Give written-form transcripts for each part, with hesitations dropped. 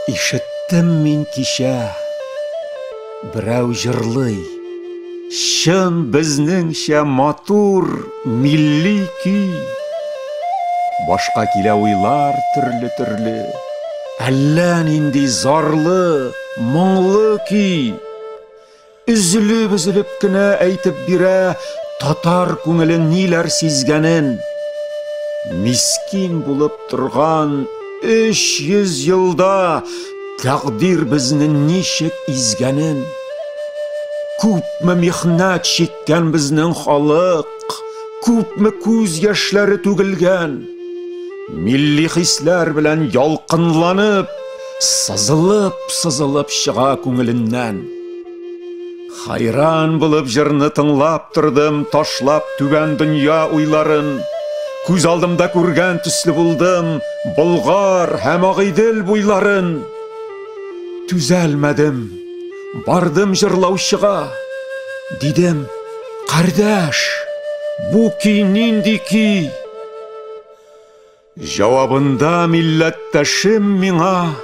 Ишеттем мин кичә, берәү җырлый, чын безнеңчә матур милли көй. Башка килә уйлар төрле-төрле, әллә нинди зарлы, моңлы көй. Өзелеп-өзелеп кенә әйтеп бирә татар күңеле ниләр сизгәнен. Мискин булып торган 300 елда тәкъдир безне ничек изгәнен. Күпме михнәт чиккән безнең халык, күпме күз яшьләре түгелгән. Милли хисләр белән ялкынланып, сызылып-сызылып чыга күңеленнән. Хайран булып җырны тыңлап тордым, ташлап түбән дөнья уйларын. Күз алдымда күргән төсле булдым Болгар һәм Агыйдел буйларын. Түзәлмәдем, бардым җырлаучыга. Дидем, кардәш, бу көй нинди көй? Җавабында милләттәшем миңа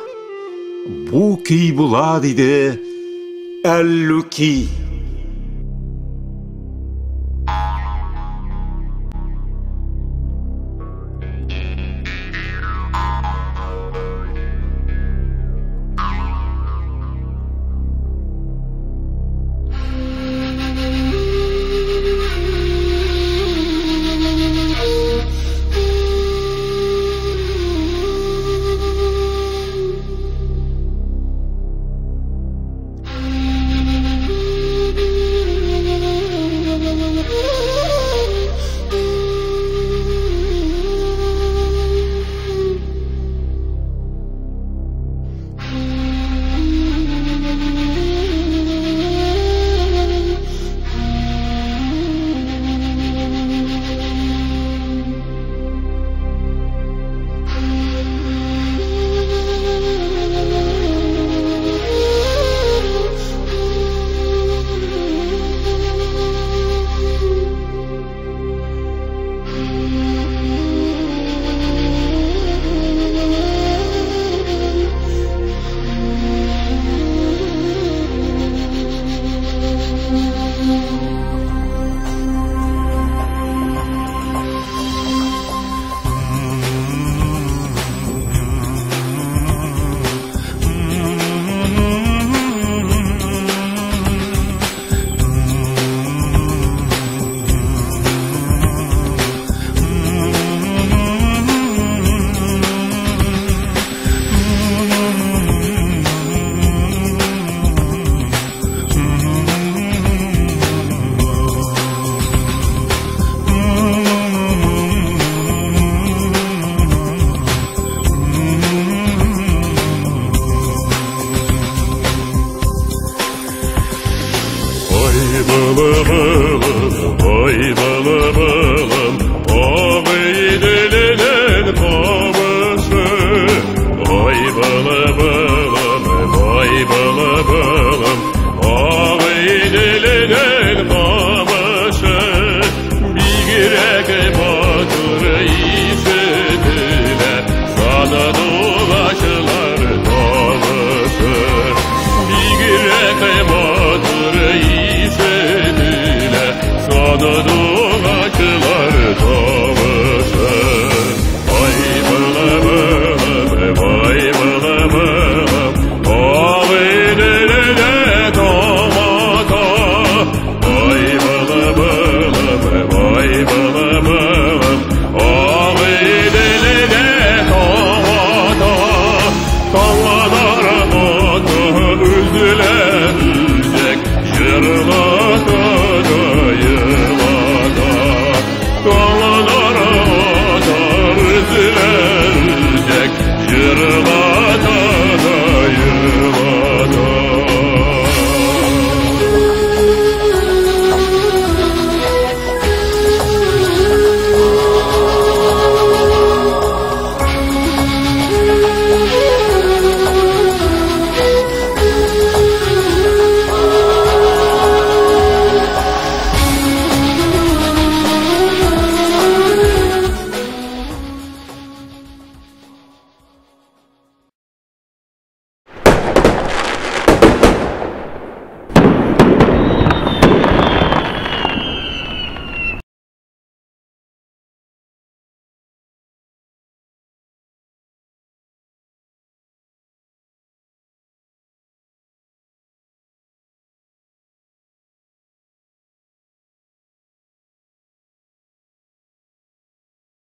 бу көй була диде Әллүки.